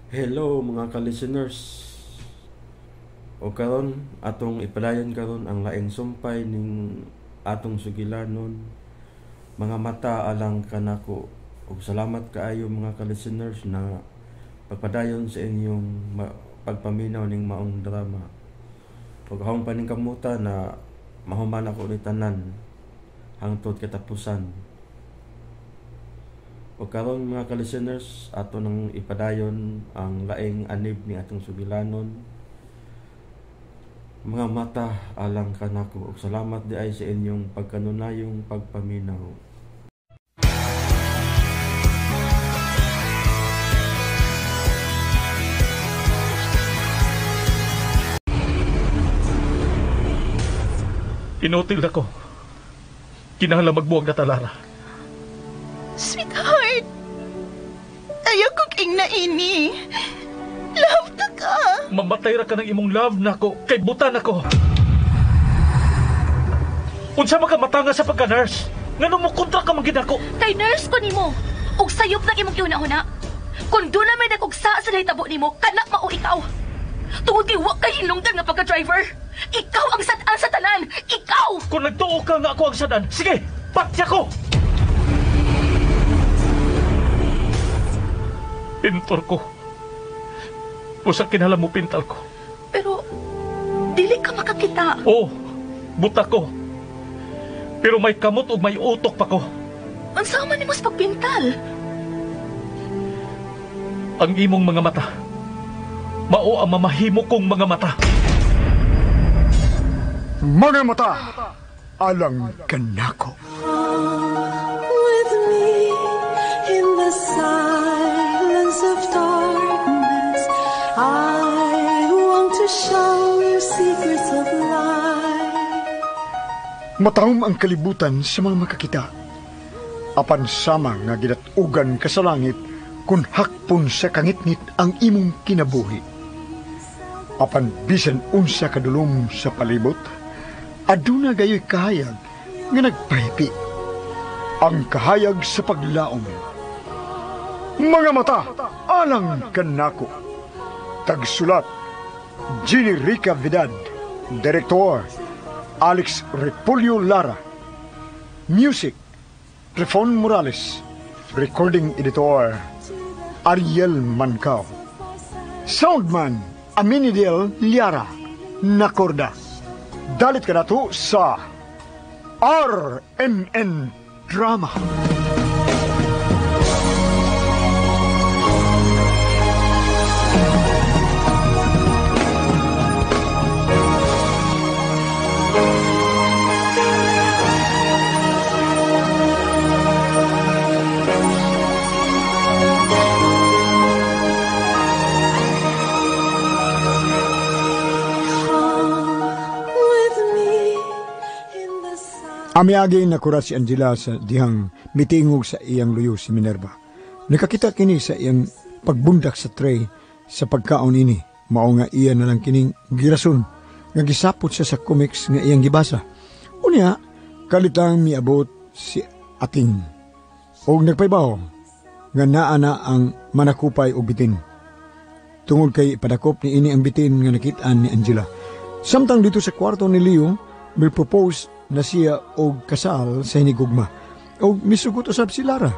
Hello mga ka-listeners. O karon atong ipadayon karon ang laing sumpay ning atong sugilanon, Mga Mata Alang Kanako. Ug salamat kaayo mga ka-listeners na pagpadayon sa inyong pagpaminaw ning maong drama. Ug akong paningkamuta na mahuman ako ni tanan hangtod katapusan. O karon mga ka-listeners, ato nang ipadayon ang laing anib ni atong sugilanon, Mga Mata Alang Kanako. Ug salamat di ay sa inyong pagkanunayong pagpaminaw. Inutil ako. Kinahanglan magbuwag na talara. Sweetheart, ayaw kong ingna ini. Love ta ka. Mamatay ra ka ng imong love nako kay butan ako. Unsa man ka matanga sa pagka-nurse? Ngano mo kontra ka man gid ako? Kay nurse ko nimo. Ug sayop lang imong gihuna-huna. Kung doon na may nagugsa sa nahitabo nimo, kanak mao ikaw. Tungod kay wa kay hinungdan nga pagka-driver. Ikaw ang sad-an sa tanan. Ikaw! Kung nagtuo ka nga ako ang sad-an, sige, patya ko! Pintor ko. Usa kinahanglan mo pintal ko. Pero, dili ka makakita. Oo, buta ko. Pero may kamot ug may utok pa ko. Unsa man nimo sa pagpintal? Ang imong mga mata. Mao ang mamahimo kong mga mata. Mga Mata Alang Kanako. With me in the silence of darkness, I want to show you secrets of life. Matahom ang kalibutan sa mga makakita. Apan sama nga gidatugan ka sa langit kung hakpon sa kangitngit ang imong kinabuhi. Apan bisan unsa kadulom sa palibot, aduna gayoy kahayag nga nagpahipi. Ang kahayag sa paglaom. Mga Mata Alang Kanako. Tagsulat, Jenny Rica Vidad. Director, Alex Repolyo Lara. Music, Trifon Morales. Recording Editor, Ariel Mancao. Soundman, Aminidel Liara. Nakorda. Dalit ka na to sa RMN Drama. Amiagi nakurat si Angela sa dihang mitingog sa iyang luyo si Minerva. Nakakita kini sa iyang pagbundak sa tray sa pagkaon ini. Mao nga iya na lang kining girason nga gisapot siya sa comics nga iyang gibasa. Unya, kalitang miabot si Ating. Og nagpaybaw nga naa na ang manakupay og bitin. Tungod kay ipadakop ni ini ang bitin nga nakit-an ni Angela. Samtang dito sa kwarto ni Leo, may propose na siya og kasal sa hinigugma. Og misugot usab si Lara.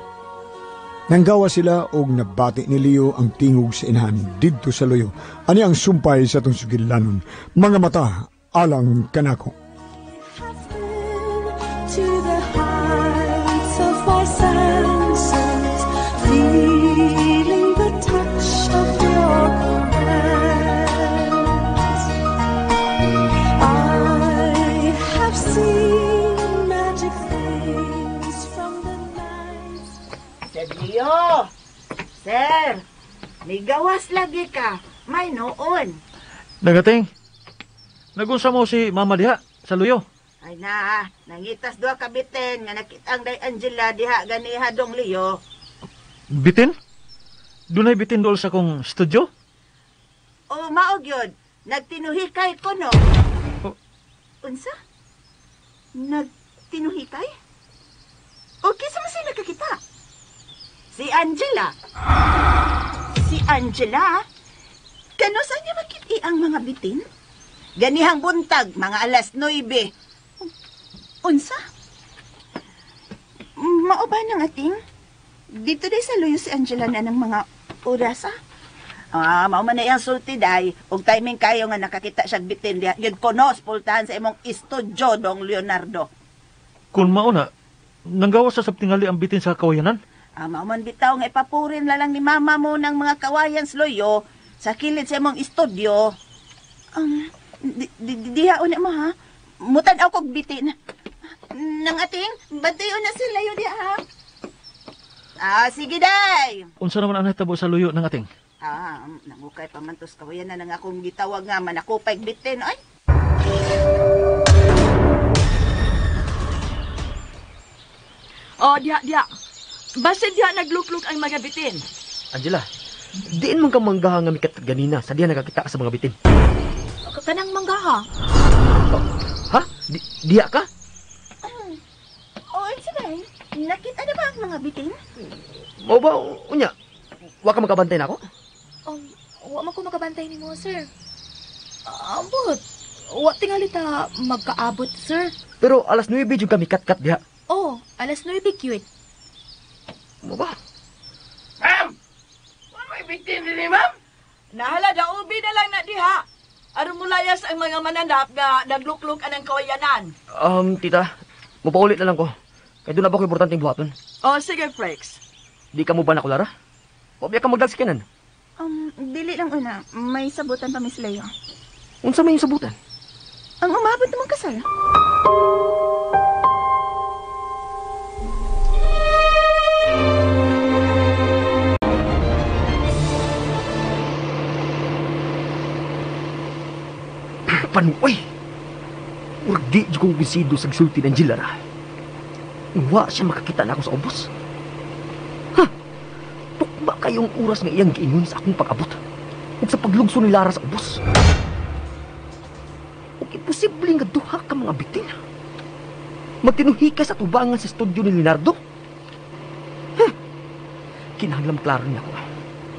Nanggawa sila og nabati ni Leo ang tingog sa inahan didto sa luyo. Ani ang sumpay sa atong sugilanon. Mga Mata Alang Kanako. To the heights of my senses, feeling the touch of your caress. I have seen magic things from the night. Sir Leo! Sir! Nigawas lagi ka. May noon. Nagating. Nagunsa mo si Mama diha sa luyo. Ay na, nangitas duha ka bitin nga nakitang day Angela diha ganiha dong Leo. Bitin? Dunay bitin dool sa kong studio? O mao gyud, nagtinuhikay ko no. Oh. Unsa? Nagtinuhikay? O kinsa man siya nakakita? Si Angela. Si Angela. Kano saan niya makiti ang mga bitin? Ganihang buntag, mga 9:00. Unsa? Mao ba nang ating? Dito day sa luyo si Angela na ng mga oras, ah? Ah, mao man na iyang sulti day. Og timing kayo nga nakakita siyang bitin diha. Yun kono, spultahan sa imong istudyo, Dong Leonardo. Kung mao na, nanggawas sa sabtingali ang bitin sa kawayanan? Ah, mao man bitaw nga ipapurin na lang ni mama mo ng mga kawayan sa luyo sa kilid sa imong istudyo. Diha una mo ha. Mutan-aw kog bitin. Nang ating, bantayon na sila yun diha ha. Ah, sige day. Unsa naman ang nahitabo sa luyo ng ating? Ah, nangukay pa man tos kawayan na nang akong gitawag nga manakupay bitin ay. Oh, diha diha. Basin diha naglukluk ang mga bitin. Angela, diin man ka manggaha nga mikat ganina sa diha nakakita ka sa mga bitin. Kanang manggaha. Oh, ha? Diha ka? Oh, sige. Nakita na ba ang mga bitin? Mao ba unya? Wa ka makabantay na ako? Wa man ko makabantay nimo, sir. Ambot. Wa tingali ta magkaabot, sir. Pero 9:00 jud kami kat-kat diha. Oh, 9:00 cute. Mo ba? Ma'am! Wa may bitin dinhi, ma'am? Nahala daubi na lang na diha. Aron mulayas ang mga mananap nga naglukluk anang kawayanan. Tita, mupaulit na lang ko. Kay doon na ba ko importanteng buhaton? Oh, sige, Frex. Di ka mo ba na Lara? Wa biya ka magdagsikinan? Dili lang una. May sabutan pa, Miss Leo. Unsa may sabutan? Ang umabot namang kasal. Panuoy! Murag di jud kong bisido sa gisulti ng Angela ra. Wa siya makakita na ako sa ubos. Ha! Tukma kayong oras nga iyang giingon sa akong pag-abot ug sa paglugso ni Lara sa ubos. Ug imposible nga duha ka mga bitin. Magtinuhi ka sa tubangan sa studio ni Leonardo. Ha! Kinahanglan klaro niya ko.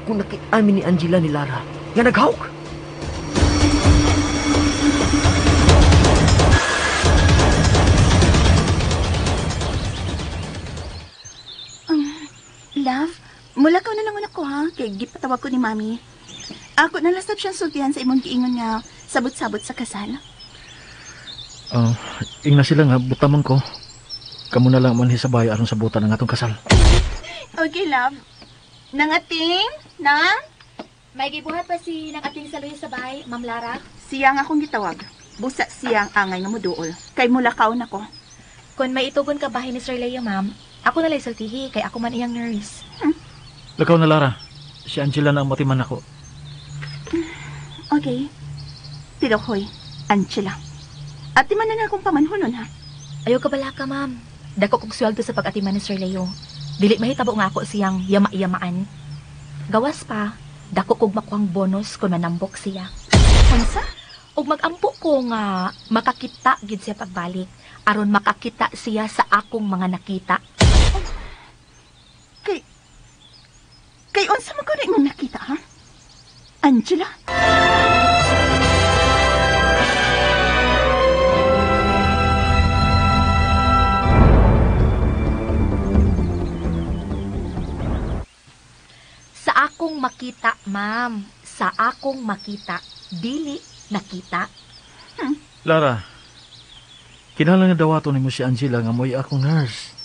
Kung nakit-amin ni Angela ni Lara nga naghawk. Love, mula ka na lang unak ko ha, kay gipatawag ko ni Mami. Ako nalasab siyang sultihan sa imong giingon nga sabot-sabot sa kasal. Ingna sila nga, butamang ko. Kamu na lang manhi sa bahay aron sabutan ang atong kasal. Okay, love. Nangating, nang? May gibuhat pa si nangating sa luyo sa bahay, Ma'am Lara? Siya nga akong gitawag. Busa siya ang angay nga muduol. Kay mula kaon ako. Kung may itugon ka bahay ni Sir Leo, ma'am, ako na lang sultihi, kay ako man iyang nurse. Lakaw na, Lara. Si Angela na ang matiman ako. Okay. Pero hoy, Angela. Atiman na na akong pamanhunon, ha? Ayaw ka bala ka, ma'am. Dako kong sweldo sa pag-atiman ni Sir Leo. Dili mahitabo nga ako siyang yama-yamaan. Gawas pa, dako kog makuhang bonus kung manambok siya. Unsa? Ug magampo ko nga makakita gid siya pagbalik. Aron makakita siya sa akong mga nakita. Kay unsa man ko na imong nakita, ha? Angela? Sa akong makita, ma'am. Sa akong makita. Dili nakita. Lara, kinahanglan nga dawaton nimo si Angela nga mo'y akong nurse.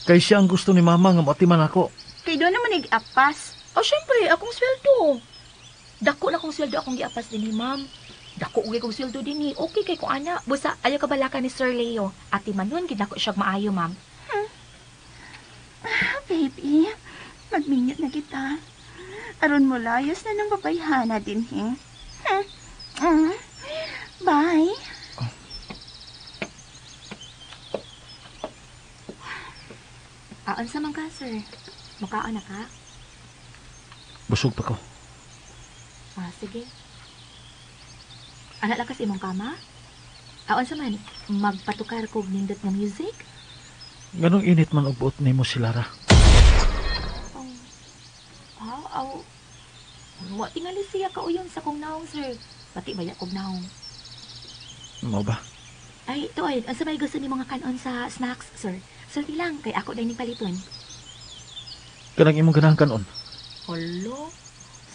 Kay siya ang gusto ni mama nga moatiman ako. Kay doon naman nag-apas. Oh, syempre, akong sweldo. Dako na kong sweldo akong giapas din ni ma'am. Dako ugay kong sweldo din ni. Okay kay ko ana. Busa ayaw ka balaka ni Sir Leo. Ati man nun, gid nako siya maayo, ma'am. Ah, baby, magminyo na kita. Aron mo layas na ng babayhana din, he. Bye. Oh. Aon sa man ka, sir? Mukaon na ka? Busog pa ko. Ah, sige. Ana lakas imong kama? Aon sa man, magpatukar kog nindot nga music? Nganong init man og buot nimo si Lara? Aw, aw. Wa tingali siya kauyon sa kong naong, sir. Pati baya kog naong. Mao ba? Ay, tuod, unsa may gusto ni mga kanon sa snacks, sir? Sulti lang kay ako dai ning paliton. Kanang imong ganahan kanon. Hala.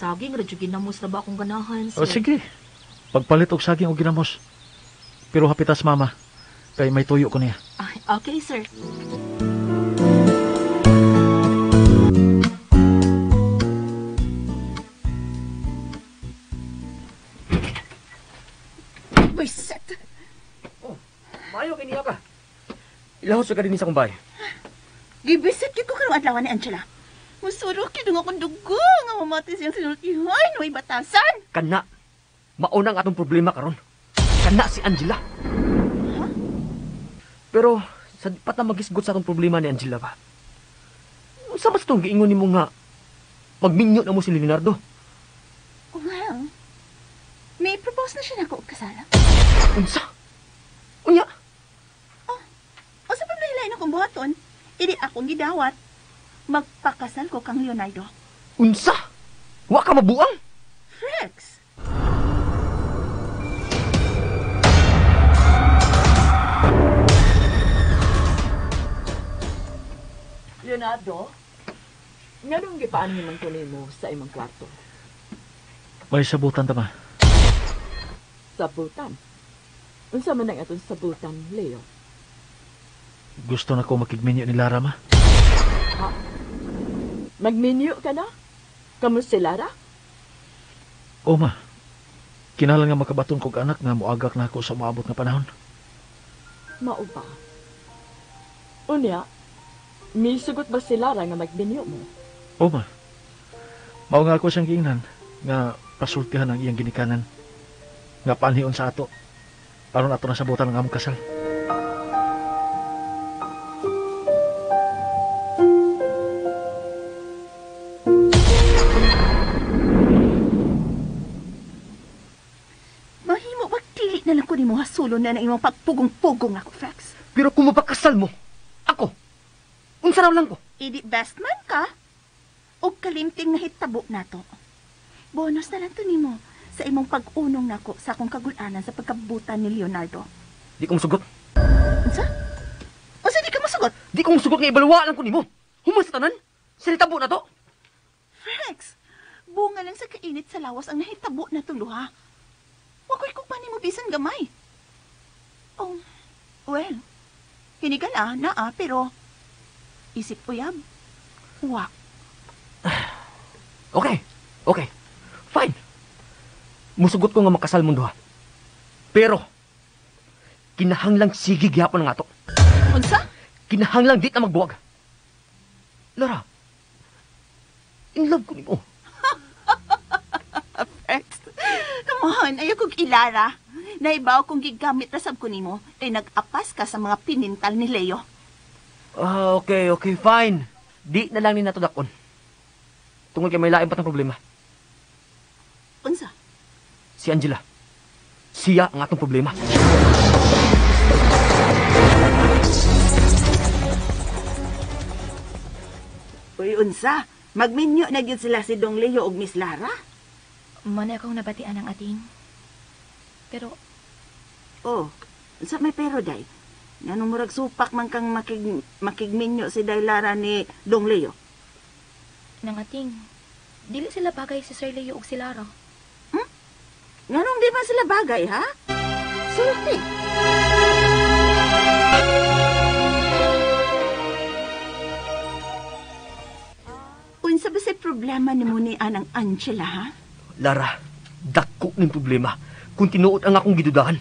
Saging ra jud ginamos na ba akong ganahan, sir? O sige. Pagpalit og saging og ginamos. Pero hapitas mama kay may tuyo ko niya. Ay, okay, sir. Buisit. Mayo kay niya ka. Ilahot sa ka dinhi sa akong bahay. Gibisit gyud ko karong adlaw ni Angela. Musuro gyud ang akong dugo nga mamati siyang sinultihan, way batasan. Kana. Mauna ang atong problema karon. Kana si Angela. Pero sa di pa ta magisgot sa atong problema ni Angela ba? Unsa man sa tong giingon nimo nga magminyo na mo si Leonardo? Well, may propose na siya nako og kasala. Unsa? Unya? O sa paglahilahin akong buhaton, idi akong gidawat. Magpakasal ko kang Leonardo. Unsa? Wa ka mabuang? Rex! Leonardo, nganong gipaan man ko nimo sa imong kwarto? May sabutan ta ma. Sabutan. Unsa man ang atong sabutan, Leo? Gusto na ko makigminyo ni Lara ma. Ha? Magminyo ka na? Kamo si Lara? O ma. Kinahanglan nga makabaton kog anak nga moagak na ako sa moabot nga panahon. Mao ba? Unya, misugot ba si Lara nga magminyo mo? O ma. Mao nga ako siyang giingnan nga pasultihan ang iyang ginikanan nga paanhion sa ato aron ato nasabutan ang among kasal. Mahimo ba dili na lang ko nimo hasulon na ng imong pagpugong-pugong ako, Frex? Pero kung mapakasal mo, ako, unsa raw lang ko? Idi best man ka. Og kalimting nahitabo nato. Bonus na lang to nimo sa imong pag-unong nako sa akong kagulanan sa pagkabutan ni Leonardo. Di ko musugot. Unsa? Unsa di ka musugot? Di ko musugot nga ibaluwa lang ko nimo. Human sa tanan, sa nahitabo na to. Frex, bunga lang sa kainit sa lawas ang nahitabo na to, luha. Wako'y kugpa nimo bisan gamay. Oh, well, hinigala naa pero isip uyab, wa. Okay, okay, fine. Musugot ko nga makasal mong duha. Pero, kinahanglang sige gihapon nga ato. Unsa? Kinahanglang di na magbuwag. Lara, in love ko nimo. Frex, come on, ayaw kong ilara. Naibaw kong gigamit na sab ko nimo, kay nag-apas ka sa mga pinintal ni Leo. Ah, okay, okay, fine. Di na lang ni nato dakon. Tungod kay may lain pa tang problema. Unsa? Si Angela. Siya ang atong problema. Uy, unsa? Magminyo na gyud sila si Dong Leo ug Miss Lara? Mao akong nabatian ang ating. Pero Oh, unsa may pero day? Nganong murag supak man kang makigminyo si Day Lara ni Dong Leo? Nang ating, dili sila bagay si Sir Leo ug si Lara. Nganong di man sila bagay, ha? Sulti. Unsa ba say problema nimo ni Anang Angela, ha? Lara, dako ning problema kung tinuod ang akong gidudahan.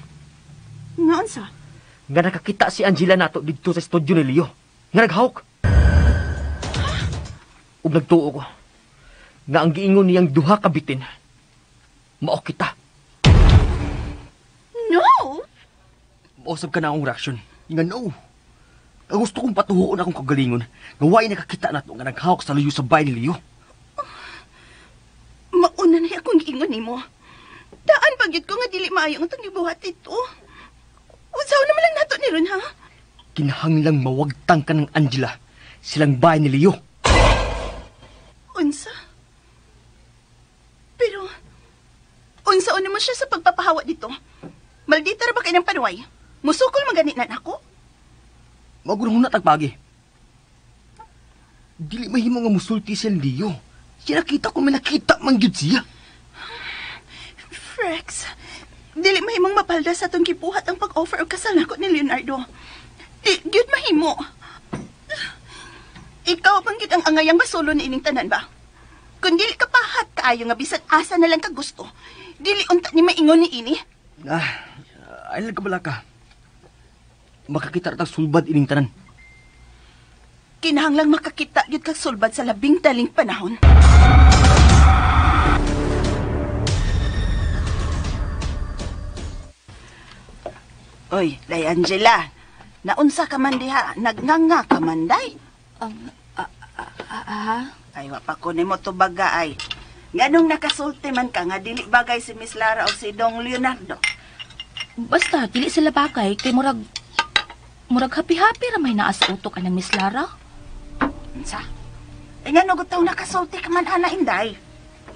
Nga unsa? Nga nakakita si Angela nato didto sa studio ni Leo. Nga naghawk. Ug nagtuo ko nga ang giingon niyang duha ka bitin mao kita. No! Mausab ka na akong reaksyon. Nga no. Nga gusto kong patuhoon akong kagalingon nga way nakakita nato nga naghawk sa luyo sa bahay ni Leo. Mauna na akong giingon nimo. Daan pa gyud ko nga dili maayo ang itong gibuhat dito. Unsaon naman lang nato ni ron, ha? Kinahanglang mawagtang ka ng Angela silang bahay ni Leo. Unsa? Unsaon mo siya sa pagpapahawa dito? Maldita ra ba kay ng panuway? Musukol man gani na nako? Magurong na tagpagi. Dili mahimo nga musulti si Leo. Siya nakita ko may nakita man gyud siya. Frex, dili mahimong mapalda sa atong gibuhat ang pag-offer og kasal nako ni Leonardo. Di gyud mahimo. Ikaw bang gyud ang angayang masulo ni ining tanan ba? Kung dili ka pahat kaayo nga bisan asa na lang ka gusto, dili unta ni maingon ni ini. Ah, ay lang kabala ka. Makakita ra tag sulbad ining tanan. Kinahanglang makakita gyud kag sulbad sa labing daling panahon. Oy, Day Angela, naunsa ka man diha, nagnganga ka man day. Ha? Ay, wa pa ko nimo tubaga ay. Nganong nakasulti man ka nga dili bagay si Miss Lara o si Dong Leonardo? Basta, dili sila bagay kay murag happy-happy ra may naa sa utok anang Miss Lara. Unsa? Eh ngano gutaw nakasulti ka man ana inday?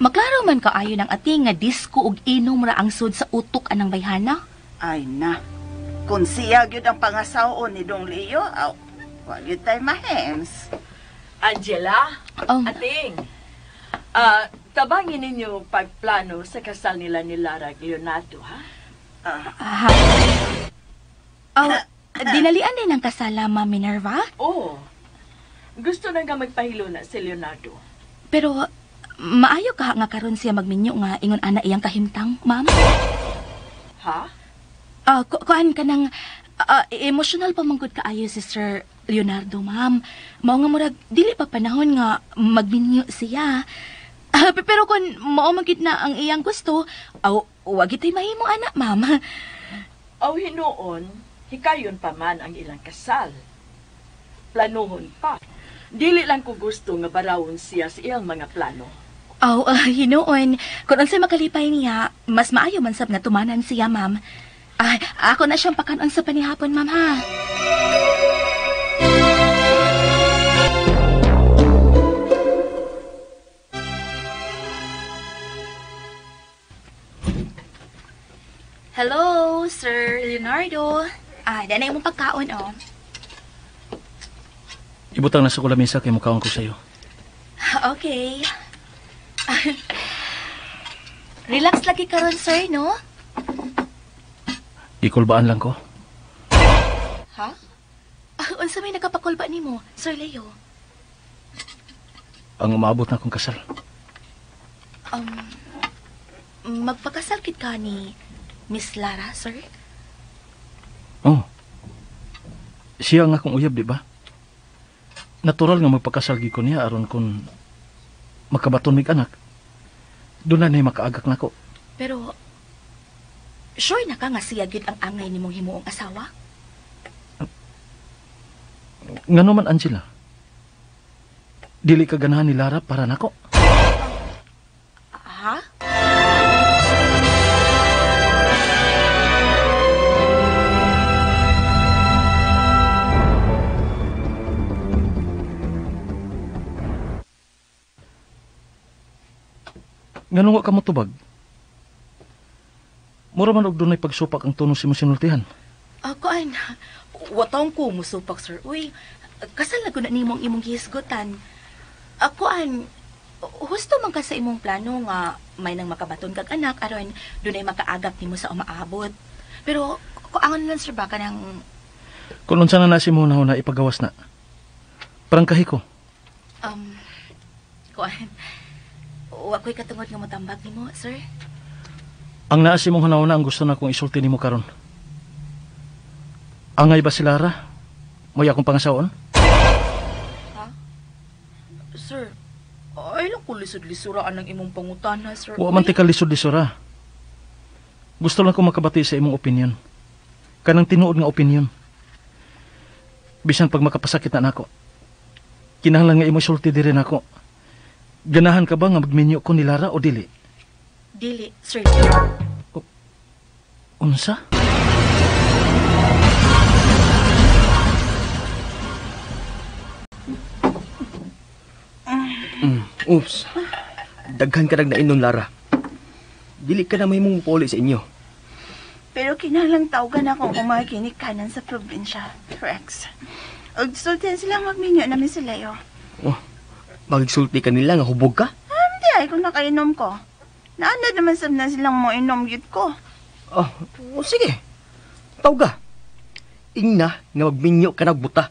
Maklaro man kaayo ng ating nga disco ug inom ra ang sud sa utok anang bayhana. Ay na. Kung siya gyud ang pangasaw ni Dong Leo, aw, wa gyud tay mahems. Angela, ating, tabangin ninyo pagplano sa kasal nila ni Lara ug Leonardo, ha? Ha? Dinalian din ang kasala, Ma'am Minerva? Oo. Gusto na nga magpahilo na si Leonardo. Pero, maayo ka nga karon siya magminyo nga ingon ana iyang kahimtang, ma'am? Ha? Kuan ka ng emotional pa manggod kaayo si Sir Leonardo, ma'am. Mao nga murag dili pa panahon nga magminyo siya. Pero kung mao man gid na ang iyang gusto, wag gid mahimo ana, ma'am. Aw hinuon, hikayon pa man ang ilang kasal. Planuhon pa. Dili lang ko gusto nga barawon siya sa iyang mga plano. Hinuon, kung unsay makalipay niya, mas maayo man sab nga tumanan siya, ma'am. Ako na siyang pakanon sa panihapon, ma'am, ha? Hello, Sir Leonardo. Danay mong pagkaon, oh. Ibutang na sa kulamisa kay mukaon ko sa'yo. Okay. Relax lagi karon, sir, no? Ikulbaan lang ko. Ha? Unsa may nakapakulba nimo, Sir Leo? Ang umaabot na akong kasal. Magpakasal kit ka ni Miss Lara, sir? Oh. Siya ang akong uyab, di ba? Natural nga magpakasal gid ko niya aron kun makabaton mig anak. Doon na niya makaagak nako. Pero sure na ka nga siya gid ang angay nimong himuong asawa? Ngano man, Angela? Dili ka ganahan ni Lara para nako? Ha? Ngano nga ka mo tubag? Mura man og dunay pagsupak ang tuno si mo sinultihan. Kuan, watong ko musupak, sir. Uy, kasal na gud na nimo ang imong gihisgutan. Kuan, husto man ka sa imong plano nga may nang makabaton kag anak aron dunay makaagak nimo sa umaabot. Pero kuangon lang sir ba kanang kung unsa na nasi mo na ipagawas na. Prangkahi ko. Kuan, wa ko'y katungod nga motambag nimo, sir. Ang naa si mong hunahuna ang gusto na kong isulti nimo karon. Angay ba si Lara? Mo'y akong pangasaon? Ha? Sir, ay lang ko lisod-lisuraan ang imong pangutana, sir. Wa man ti ka lisod-lisura. Gusto lang ko makabati sa imong opinion. Kanang tinuod nga opinion. Bisan pag makapasakit na nako. Kinahanglan nga imo isulti diri nako. Ganahan ka ba nga magminyo ko ni Lara o dili? Dili, sir. Unsa? Oops. Daghan ka nagnainon, Lara. Dili ka na mahimong puli sa inyo. Pero kinahanglang tawgan ako kung mga ginikanan sa probinsya, Rex. Og sultihan sila magminyo namin si Leo. Oh, magsulti ka nila nga hubog ka? Hindi ay kung nakainom ko. Naanad naman sab na silang moinom gyud ko. Oh, oh sige. Tawga. Ingna nga magminyo ka nagbuta.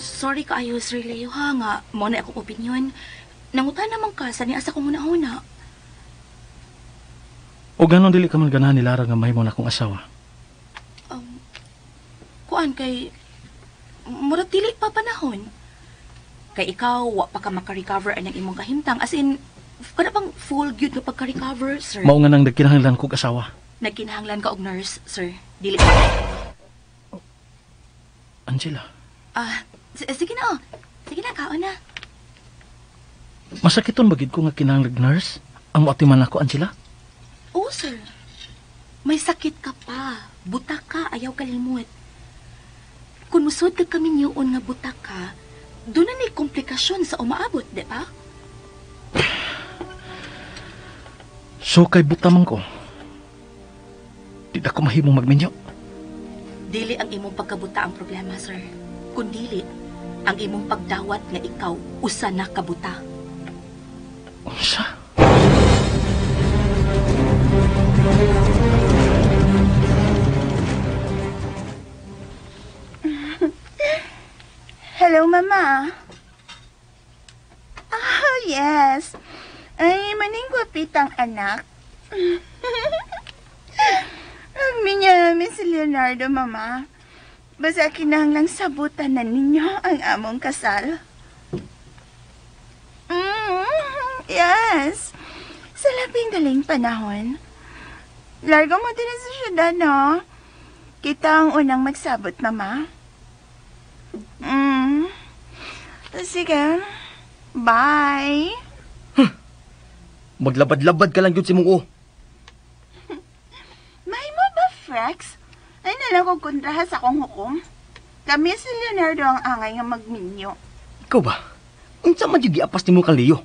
Sorry kaayo, Sir Leo, ha, nga mo na akong opinion. Nangutan naman ka sa niasa kong una-una. O ganon dili ka man ganahan ni Lara nga mahimo na akong asawa. Kuan kay murag dili pa panahon. Kay ikaw wa pa ka maka-recover anang imong kahimtang, as in kana bang full gyud nga pagka-recover, sir? Mao nga nang nagkinahanglan kog asawa. Nagkinahanglan ka og nurse, sir. Dili pa. Angela. Sige na, oh. Sige na, kaon na. Masakiton ba gid ko nga kinahanglan nurse? Ang moatiman ako, Angela? Oo, sir. May sakit ka pa. Buta ka, ayaw kalimot. Kung musod ka kami niyoon nga buta ka, doon na may komplikasyon sa umaabot, di ba? So, kay buta man ko, di na ko mahimong magminyo. Dili ang imong pagkabuta ang problema, sir. Kundili, ang imong pagdawat nga ikaw, usa na kabuta. Unsa? Hello, Mama. Oh, yes. Ay, maning gwapitang anak. Magminyo namin si Leonardo, Mama. Basta kinahanglang sabutan na ninyo ang among kasal. Yes. Sa labing daling panahon. Largo mo din sa syudad, no? Kita ang unang magsabot, Mama. Sige. Bye. Huh. Maglabad-labad ka lang yun si mong o. May mo ba, Frex? Ay nalang kong kontraha sa akong hukom. Kami si Leonardo ang angay nga magminyo. Ikaw ba? Unsa man yung giapas ni mo kang Leo?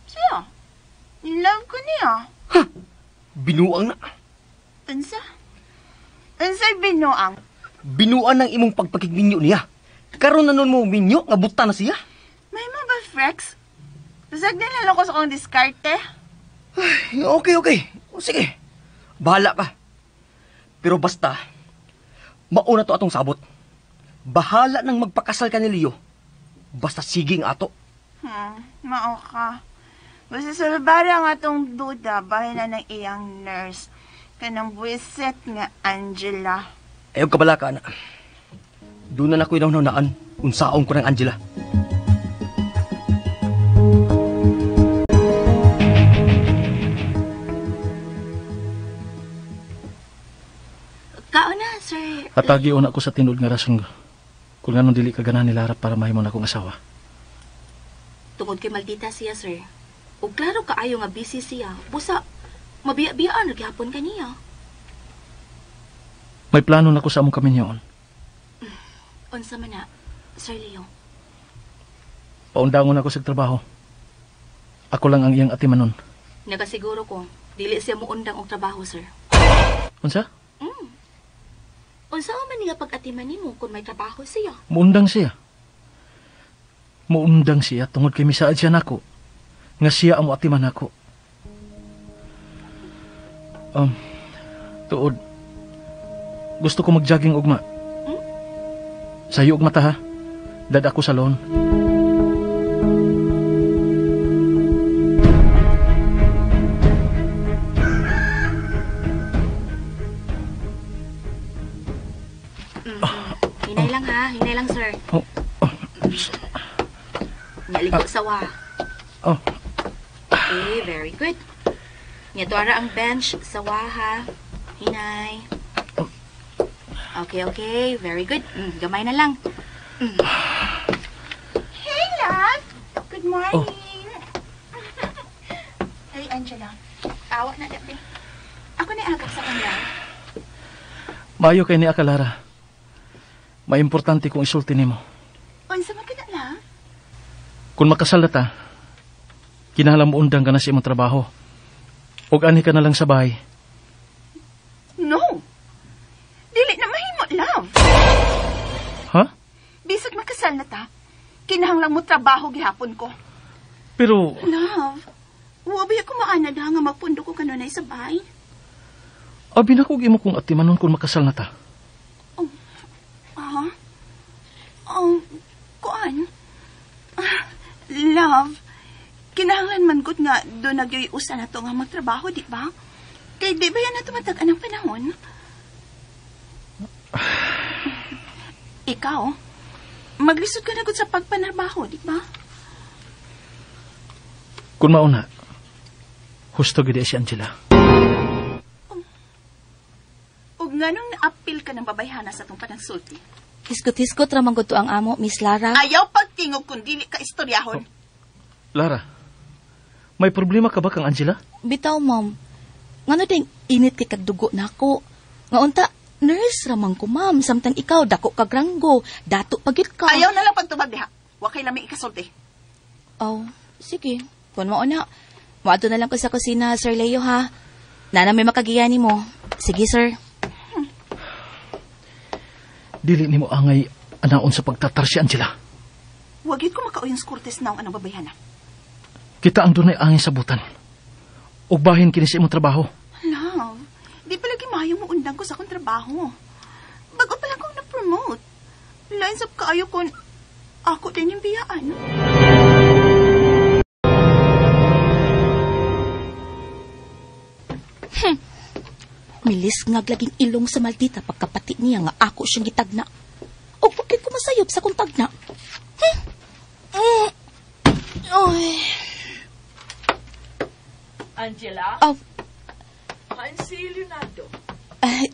Siya. In love ko niya. Ha? Binuang na. Unsa? Unsa'y binuang? Binuan ng imong pagpakigminyo niya. Karon na nun mo minyo, nga buta na siya. May mo ba, Frex? Basag nilalo ko sa kong diskarte. Ay, okay, okay. O, sige. Bahala ka. Pero basta, mauna to atong sabot. Bahala nang magpakasal ka ni Leo. Basta sige ang ato. Mao ka. Basta sulbara ang atong duda, bahay na ng iyang nurse. Kanang buwiset nga Angela. Ayaw ka bala ka, anak. Doon na ako'y naunaan, unsaon ko ng Angela. Kaon na, sir. Hatagi una ko sa tinuod nga rason. Kung anong dili ka ganahan ni Lara para mahimo na akong asawa. Tungod kay maldita siya, sir. O klaro kaayo nga busy siya. Busa, mabiya-biyaan naghapon kaniya. May plano na ko sa among kaminyoon. Unsa man na, Sir Leo? Paundangon ako sa trabaho. Ako lang ang iyang atimanon. Nagasiguro ko, dili siya muundang og trabaho, sir. Unsa? Unsa man niya pag-atiman nimo kung may trabaho siya? Muundang siya. Muundang siya tungod kay misaad siya nako nga siya ang moatiman nako. Tuod. Gusto ko mag-jogging ugma. Sayo ugma ta ha. Dad ako sa lawn. Hinay lang ha, hinay lang sir. Oh, oh. Nyaliko sawa. Oh. Okay, very good. Nya tuara ang bench sawa ha. Hinay. Okay, okay, very good. Gamay na lang. Hey, love. Good morning. Oh. Hey, Angela. Awa na gabi. Ako na agap sa kanya. Maayo kay ni Akalara. Maimportante kung isulti nimo. Unsa man ka na, love? Kung makasal na ta, kinahanglan mo undang ka na sa imong trabaho. Og anhi ka na lang sa bahay. No. Dili na mahimo, love. Ha? Bisag makasal na ta, kinahanglan mo trabaho gihapon ko. Pero... Love, wa ba ko maana na nga magpundo ko kanunay sa bahay? Abi na kog imo kong atimanon kung makasal na ta. Oh, aha? Oh, kuan? Love, kinahanglan man gud nga doon nagyoy usa na to nga magtrabaho, di ba? Kay di ba yan na tumatag-an ang panahon? Ikaw, maglisod ka na gud sa pagpanarbaho, di ba? Kung mauna, husto gid si Angela. Ug nganong naapil ka ng babayhana sa atong panagsulti? Hiskot-hiskot ra man gud to ang amo, Miss Lara. Ayaw pagtingog kung dili ka istoryahon. Oh, Lara, may problema ka ba kang Angela? Bitaw, ma'am. Ngano ding init kay kagdugo nako. Nga unta, nurse ra man ko, ma'am. Samtang ikaw dako kag ranggo, dato pagit ka. Ayaw na lang pagtubag diha. Wa kay lami ikasulti. Oh, sige. Kun mao na. Moadto na lang ko sa kusina, Sir Leo, ha. Nana may makagiya nimo. Sige, sir. Dili nimo angay anaon sa pagtatar si Angela. Wag yun ko makauyon sa Cortez na ang anang babayhana. Kita ang dunay angay sa butan. Ug bahin kini sa imong trabaho. Love, di pa lagi maayo mo undang ko sa akong trabaho. Bago pa lang akong na-promote. Lain sab kaayo kon ako din yung biyaan. Milis nga laging ilong sa maldita pagkapati niya nga ako siyang gitagna. O bakit ko masayop sa kong tagna? Oy. Angela? Oh. Han si Leonardo.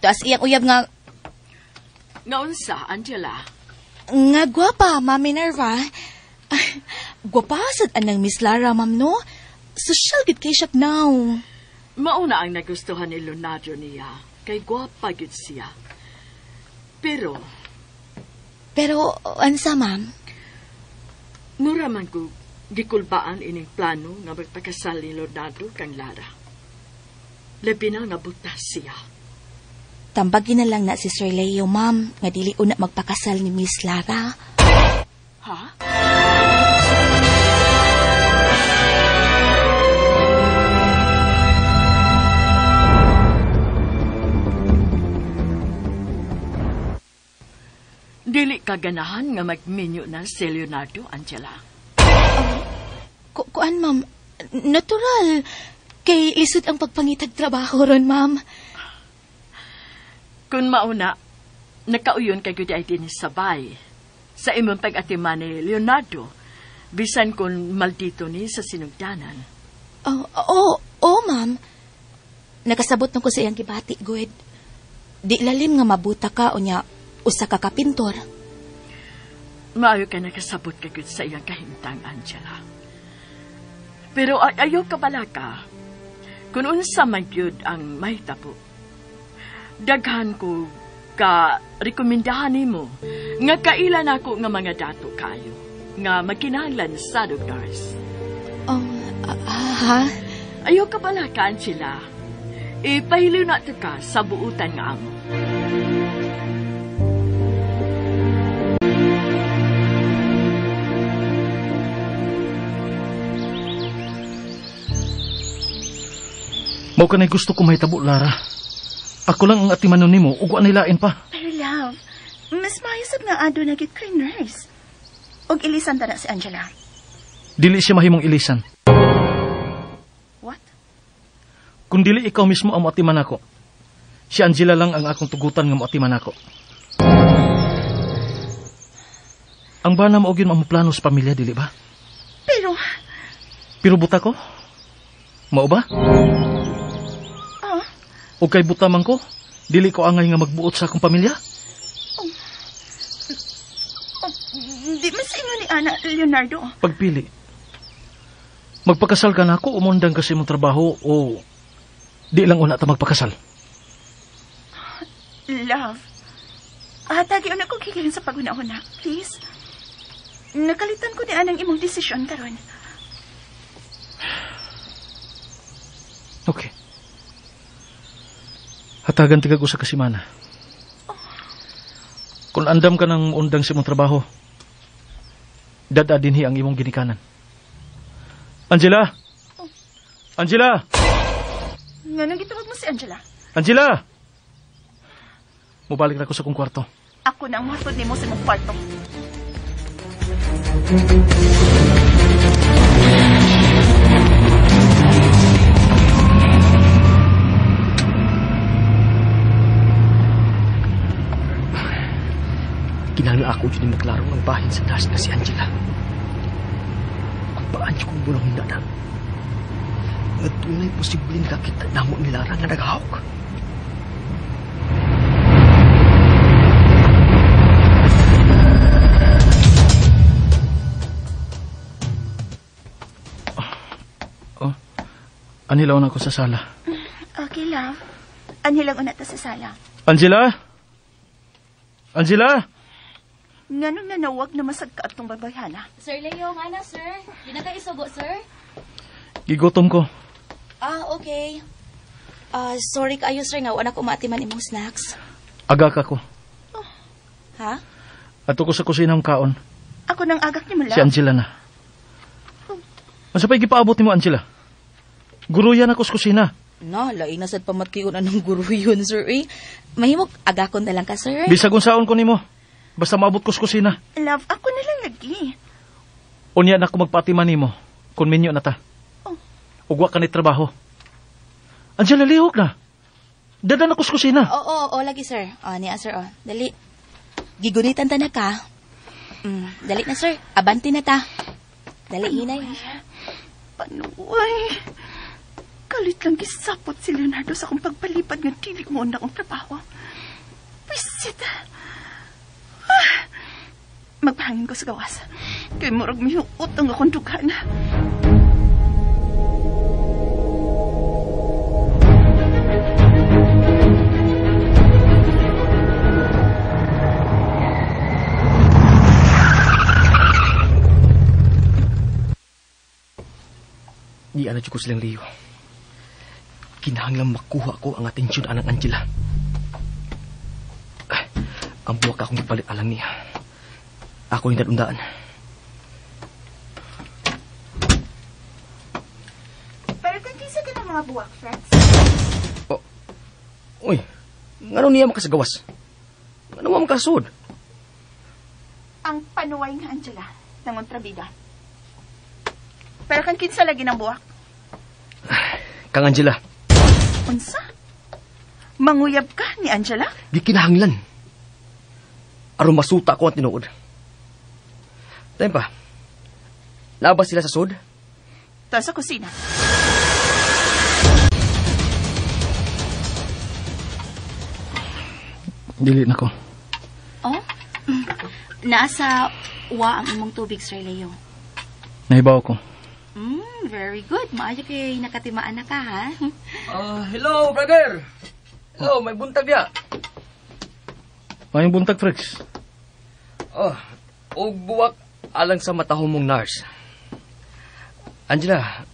Tuas iyang uyab nga... Ngaunsa, Angela? Nga gwapa, Ma'am Minerva. Gwapa sad anang Miss Lara, ma'am, no? Social gid kay siya now. Mauna ang nagustuhan ni Leonardo niya. Kay gwapa gid siya. Pero... Pero, ansa, ma'am? Mura man ko gikulbaan ining plano nga magpakasal ni Leonardo kang Lara. Labi na nga butas siya. Tambagin na lang na si Sir Leo, ma'am, nga dili una magpakasal ni Miss Lara. Ha? Dili ka ganahan nga magminyo na si Leonardo, Angela. Kuan, ma'am. Natural. Kay lisod ang pagpangitag trabaho ron, ma'am. Kung mauna, nakauyon kay gud ay dinhi sabay. Sa imong pag-atiman ni Leonardo, bisan kung maldito ni sa sinugdanan. Oh, ma'am. Nakasabot na ko sa iyang gibati, good. Di lalim nga mabuta ka o niya usa ka kapintor. Maayo ka nakasabot ka gud sa iyang kahimtang, Angela. Pero ayaw ka bala ka. Kung unsa man gyud ang mahitabo, daghan ko ka rekomendahan nimo nga kaila nako nga mga dato kayo nga magkinahanglan sa nurse. Oh, ha? Ayaw ka bala ka, Angela. Ipahiliw na to ka sa buutan nga amo. Mao kanay gusto ko mahitabo, Lara. Ako lang ang atimanon nimo ug wa nilain pa. Pero love, mas maayo sab nga ado na gid kay nurse. Og ilisan ta na si Angela. Dili siya mahimong ilisan. What? Kung dili ikaw mismo ang moatiman nako. Si Angela lang ang akong tugutan nga moatiman nako. Ang bana mao gyud ang plano sa pamilya, dili ba? Pero buta ko? Mao ba? O kay buta man ko, dili ko angay nga magbuot sa akong pamilya? Di mas ingon ni Ana, Leonardo. Pagpili. Magpakasal ka na ako, umundang kasi mong trabaho o di lang una ta magpakasal. Love, atagi una kong kikilin sa paghuna-huna, please. Nakalitan ko ni anang imong desisyon karon. Okay. Hatagan tigag usa ka semana. Kung andam ka ng undang sa imong trabaho, dada dinhi ang imong ginikanan. Angela! Angela! Nganong gitawag mo si Angela? Angela! Mubalik na ko sa kong kwarto. Ako na ang matod nimo sa imong kwarto. Kinahanglan ako dyan maklaro ang bahin sa nurse na si Angela. Kung paan siya kong bunong na. Nga tunay posible nakakita na mo ni Lara nga naghawak. Oh, anilaw na ako sa sala. Okay, love. Anilang una ta sa sala. Angela? Angela? Nganong nanawag na masagka atong babayhana? Sir Leo, nga na, sir. Di na ka isugo, sir. Gigutom ko. Ah, okay. Sorry kaayo, sir, nga wala ko maatiman imong snacks. Agak ako. Oh. Ha? Ato ko sa kusina ang kaon. Ako nang agak ni mo, love. Si Angela na. Unsa pa'y gipaabot nimo, Angela? Guruyan ako sa kusina. No, laing na sad pamatkion anong guruyon, sir. Eh. Mahimog, agakon na lang ka, sir. Bisag unsaon ko nimo. Basta maabot ko sa kusina. Love, ako na lang lagi. Unya na ako magpatiman nimo. Kung minyo na ta. Oh. Ugwa ka ni trabaho. Angela, lihok na. Dadan ako sa kusina. Oo, oo, lagi, sir. O, niya, sir. O, dali. Gigunitan ta na ka. Dali na, sir. Abante na ta. Dali, hinay. Panuay. Kalit lang gisapot si Leonardo sa akong pagpalipad nga dili mo na akong trabaho. Wisit. Ah, magpahangin ko sa gawas. Kay murag mihuot ang akong dughan. Di ana ko silang Leo. Kinahanglan makuha ko ang atensyon anang Angela. Ang buwak akong ipalit alang niya. Ako yung dadundaan. Pero kung kinsa ka ng mga buwak, Flex? Oh. Uy, ngano niya makasagawas? Ngano mo makasud? Ang panuway nga Angela, nangontrabida. Pero kung kinsa lagi ng buwak? Kang Angela. Unsa? Manguyab ka ni Angela? Di kinahanglan. Aron masuta ko ang tinuod. Tayo pa. Labas sila sa sod? Ta sa kusina. Dili na ko. Oh? Nasa wa ang imong tubig, Sir Leo. Nahibaw ko. Very good. Maayo kay nakatimaan na ka, ha? Hello, brother. Hello, may buntag ya. Mayong buntag, Frex. Oh, og buwak alang sa matahom mong nurse. Angela,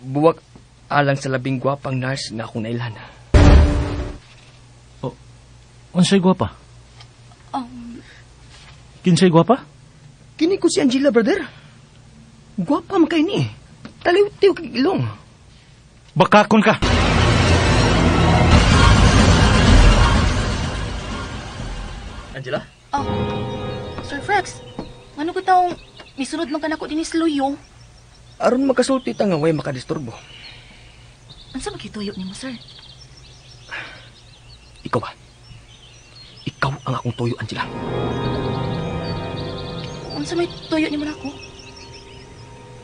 buwak alang sa labing gwapang nurse nga akong nailhan. Oh, unsay gwapa? Kinsay gwapa? Kini ko si Angela, brother. Gwapa man kay ni. Taliw-tiw kag ilong. Bakakon ka. Angela? Oh, Sir Frex, ano ko taong misunod man ka nako dinis luyo? Aron makasulti ta nga way makadisturbo. Unsa magituyo nimo, sir? Ikaw ba? Ikaw ang akong tuyo, Angela. Unsa may tuyo nimo nako?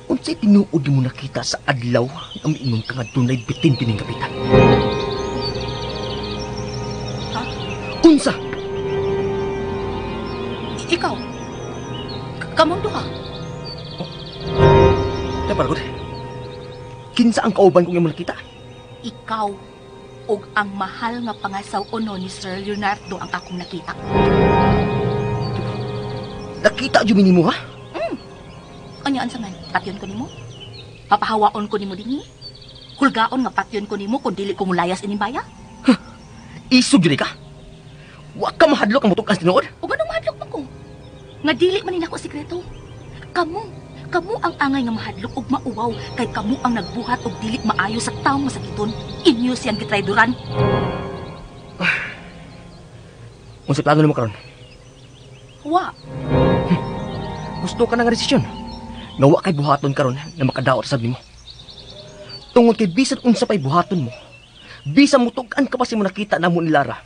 Unsay tinuod mo nakita sa adlaw nga miingon ka nga dunay bitin pining kapitan? Ha? Unsa? Ikaw? Kamong duha? Oh. Dapat. Kinsa ang kauban kong imong nakita? Ikaw ug ang mahal nga pangasaw uno ni Sir Leonardo ang akong nakita. Nakita jud nimo, ha? Anya unsa man? Patyon ko nimo? Papahawaon ko nimo dinhi? Hulgaon nga patyon ko nimo kung dili ko mulayas ining baya? Huh. Isog jud ka. Wa ka mahadlok ang mutug-an tinuod? Ug anong mahadlok man ko? Nga dili man ni nako sikreto. Kamo ang angay nga mahadlok ug mauwaw kay kamo ang nagbuhat og dili maayo sa taong masakiton. Inyo siyang gitrayduran. Unsa plano nimo karon? Wa. Gusto ka na nga desisyon. Nga wa kay buhaton karon na makadaot sab nimo. Tungod kay bisan unsa pay buhaton mo, bisan mutug-an ka pa sa mo nakita namo ni Lara,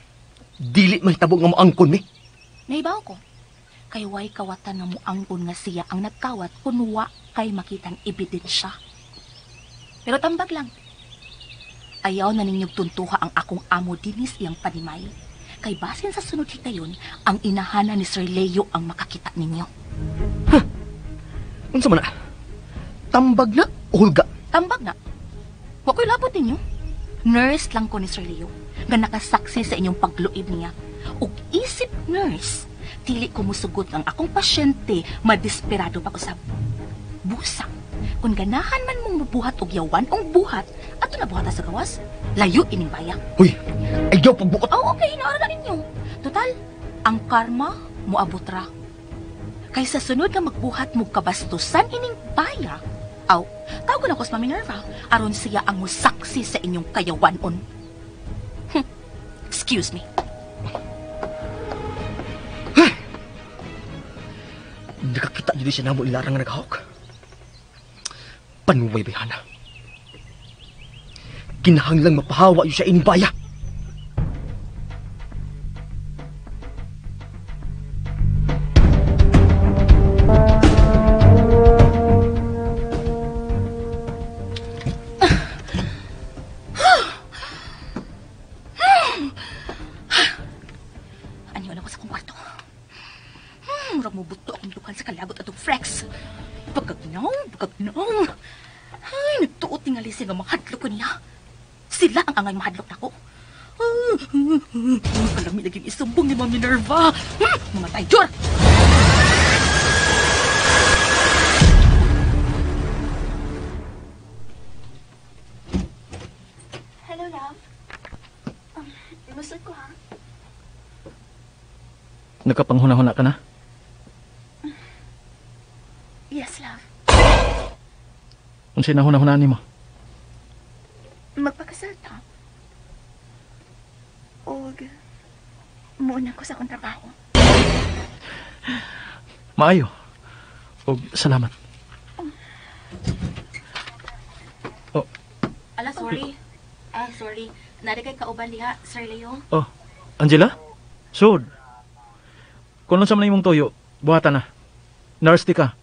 dili mahitabo nga moangkon mi. Nahibaw ko. Kay way kawatan nga moangkon nga siya ang nagkawat kun wa kay makitang ebidensya. Pero tambag lang. Ayaw na ninyong tuntuha ang akong amo dinis iyang panimay. Kay basin sa sunod hikayon, ang inahana ni Sir Leo ang makakita ninyo. Huh? Unsa man na? Tambag na o hulga? Tambag na. Wa ko'y labot ninyo. Nurse lang ko ni Sir Leo, nga nakasaksi sa inyong pagluib niya. Ug isip nurse, dili ko musugot ang akong pasyente madesperado pa usab. Busa, kung ganahan man mong mabuhat og yawan ong buhat, ato na buhata sa gawas, layo ining baya. Uy, ayaw pagbuot. Oh, okay, inaara na ninyo. Total, ang karma moabot ra. Kay sa sunod nga magbuhat mo kabastusan ining baya, aw, tawag na ko sa Minerva, aron siya ang musaksi sa inyong kayawanon. Excuse me. Nakakita niyo siya namo ilarang nga naghawak. Panuway bayhana. Kinahanglang mapahawa yun siya ining baya. Anyo na ko sa kong kwarto. Murag mo buto akong dukan sa kalagot atong Frex. Pagkagnaw, pagkagnaw. Ay, nagtuot tingali siya nga mahadlok ko niya. Sila ang angay mahadlok nako. Kalami laging isumbong ni Ma'am Minerva. Mga taydor! Hello, love. Musod ko, ha? Nagkapanghuna-huna ka na? Yes, love. Unsay nahuna-hunaan nimo? Magpakasal ta. Og muuna ko sa akong trabaho. Maayo. Og salamat. Oh. Ala, sorry. Ah, sorry. Nari kay kauban diha, Sir Leo. Oh, Angela? Sud. Kung unsa man imong tuyo, buhatan na. Nurse di ka.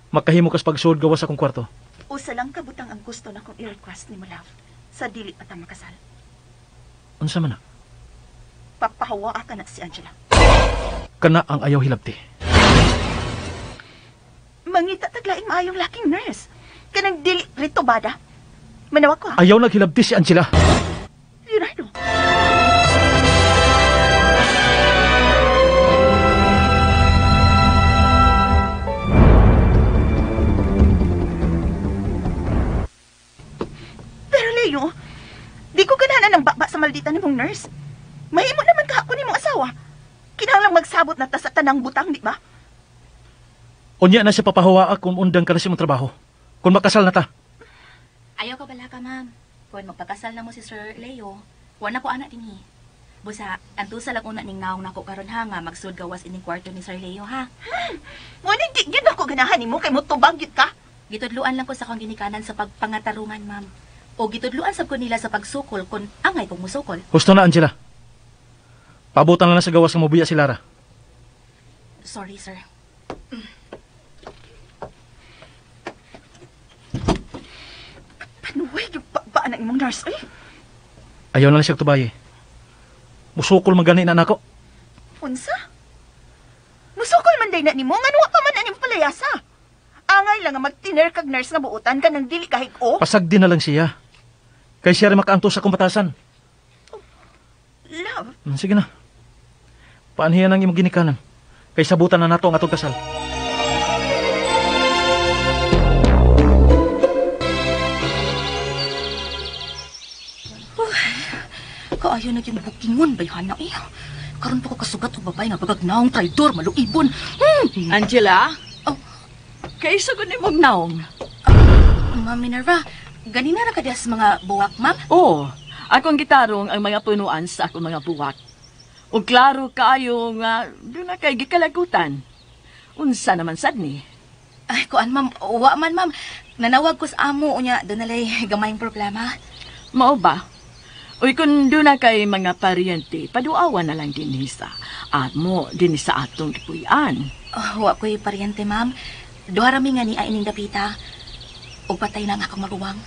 Makahimo kas pagsud gawas akong kwarto. Usa lang kabutang ang gusto na kong i-request ni mo, love. Sa dili pa ta makasal. Unsa man na? Papahawaa ka na si Angela. Kana ang ayaw hilabti. Mangita taglaing maayong laking nurse. Kanang dili ritubada. Manawag ko ha. Ayaw naghilabti si Angela. Leonardo. Pero Leo, di ko ganahan ng baba sa maldita ni mong nurse. Mahimo naman ka ako ni mong asawa. Kinahanglang magsabot na ta sa tanang butang, di ba? Unya na siya papahawa kung undang ka na siya mong trabaho. Kung makasal na ta. Ayaw ka bala ka, ma'am. Kung magpakasal na mo si Sir Leo, wala ko anak dinhi. Busa, antusa lang una ning naong nako karon ha nga magsud gawas ining kwarto ni Sir Leo ha. Mo ni di gyud ako ganahan nimo kay motubang gyud ka. Gitudluan lang ko sa akong ginikanan sa pagpangatarungan, ma'am. O gitudluan sab ko nila sa pagsukol kung angay kong musukol. Husto na, Angela. Pabutan na lang sa gawas nga mobuya si Lara. Sorry, sir. Panuway yung babaan ang imong nurse, eh? Ayaw na lang siya tubaye. Musukol man gani na nako. Unsa? Musukol man day na nimo, ngano pa man ani palayasa. Angay lang nga magtiner kag nurse nga buotan ka nang dili kahig o. Pasagdi na lang siya. Kay siya rin makaantos sa kumbatasan. Oh, love. Sige na. Paanhiyan ang imong ginikanan. Kay sabutan na nato ang atong kasal. Maayo na yung bukingon, bayhana eh. Karon pa ko kasugat og babae nga bagag naong traidor, maluibon. Angela? Oh. Kaysa ko ni mong naong. Ma'am Minerva, ganina ra ka diha sa mga buwak, ma'am? Oo. Akong gitarong ang mga punuan sa akong mga buwak. Ug klaro kaayo nga doon na kay gikalagutan. Unsa naman sad ni? Ay, kuan ma'am, wa man ma'am. Nanawag ko sa amo unya, doon nalay gamayng problema. Mao ba? Uy, kung doon na kay mga paryente, paduawan na lang din sa amo, din sa atong gipuy-an. Oh, wa ko'y paryente, ma'am. Duha ra mi nga ni ining dapita. Ug patay na ang akong maguwang.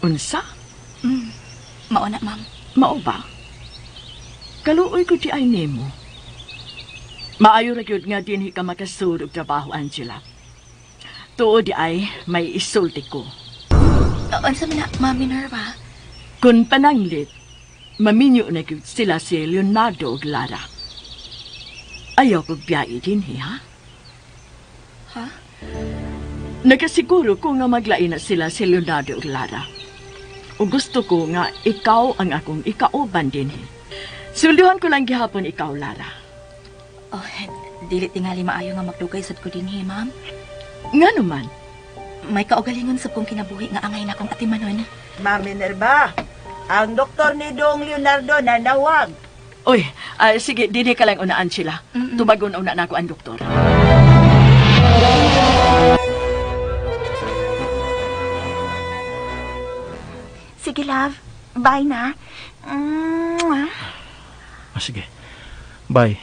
Unsa? Mao na, ma'am. Mao ba? Kaluoy ko di ay nimo. Maayo ra gyud nga dinhi ka makasud og trabaho, Angela. Tuod di ay may isulti ko. Unsa man na, Ma'am Minerva? Kun pananglit, maminyo na gyud sila si Leonardo ug Lara. Ayaw ko biyahe dinhi, ha? Ha? Nakasiguro ko nga maglain na sila si Leonardo ug Lara. Ug gusto ko nga ikaw ang akong ikauban dinhi. Sulduhan ko lang gihapon ikaw, Lara. Oh, dili tingali maayo nga magdugay sad ko dinhi, ma'am. Nga naman? May kaugalingon sa kong kinabuhi nga angay na akong atimanon. Ma'am Minerva, ang doktor ni Dong Leonardo nanawag. Uy, sige, dili ka lang unaan sila. Tubagon una na ako ang doktor. Sige, love. Bye na. Sige. Bye.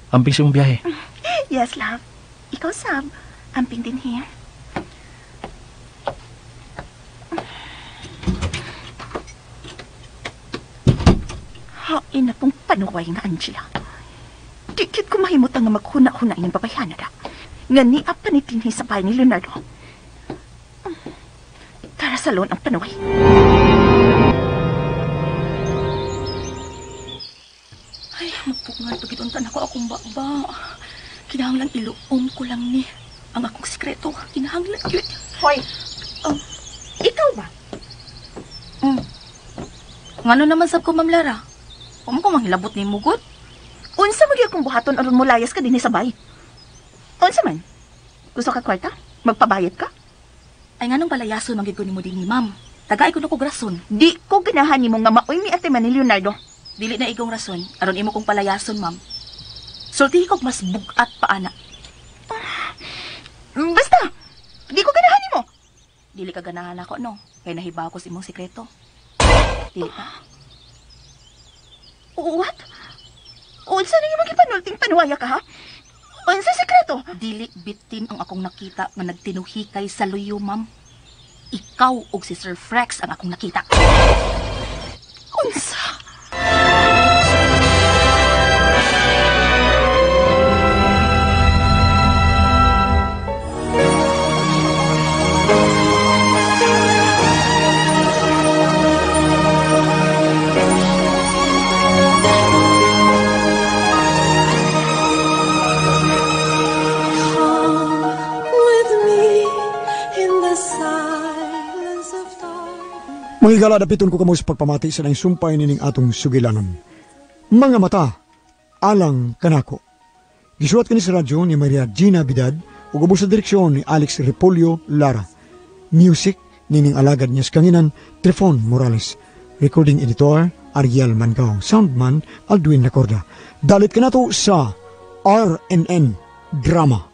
Amping sa imong biyahe. Yes, love. Ikaw, Sab. Amping din here. Hain na pong panuway nga, Angela. Dikit ko mahimutang nga maghuna-huna inyong babayhana da. Nga ni apanitinhi sa bahay ni Leonardo. Tara sa loon ang panuway. Ay, magpugngan pag-ituntan ako akong baba. Kinahanglan iluom ko lang ni ang akong sikreto. Kinahanglan yun. Hoy! Oh. Ikaw ba? Ngano naman sab ko, Ma'am Lara? Huwag mo ko manghilabot ni Mugot. Unsa magyud kung buhaton aron mulayas ka dinhi sa bay? Unsa man? Gusto ka kwarta? Magpabayad ka? Ay nganong palayason man gyud ko nimo dinhi, ma'am? Tagay ko na kog rason. Di ko ganahan nimo nga maoy ni ate man ni Leonardo. Dili na igong rason aron imo kong palayason, ma'am. Sultihi kog mas bugat pa ana. Basta, di ko ganahan nimo. Dili ka ganahan ako, no? Kay nahibaw ko sa imong sikreto. Dili pa. What? Unsa na imong gipanulting panuwaya ka, ha? Unsa sikreto? Dili bitin ang akong nakita nga nagtinuhikay sa luyo, ma'am. Ikaw og si Sir Frex ang akong nakita. Unsa? Mga higala, dapiton ko kamo sa pagpamati sa laing sumpay nining atong sugilanon. Mga mata, alang kanako. Gisuwat kini sa radyo ni Maria Gina Bidad ug ubos sa direksyon ni Alex Repolyo Lara. Music nining alagad niya sa kanginan Trifon Morales. Recording editor Ariel Mancao. Soundman Aldwin Lacorda. Dalit kanato sa RNN Drama.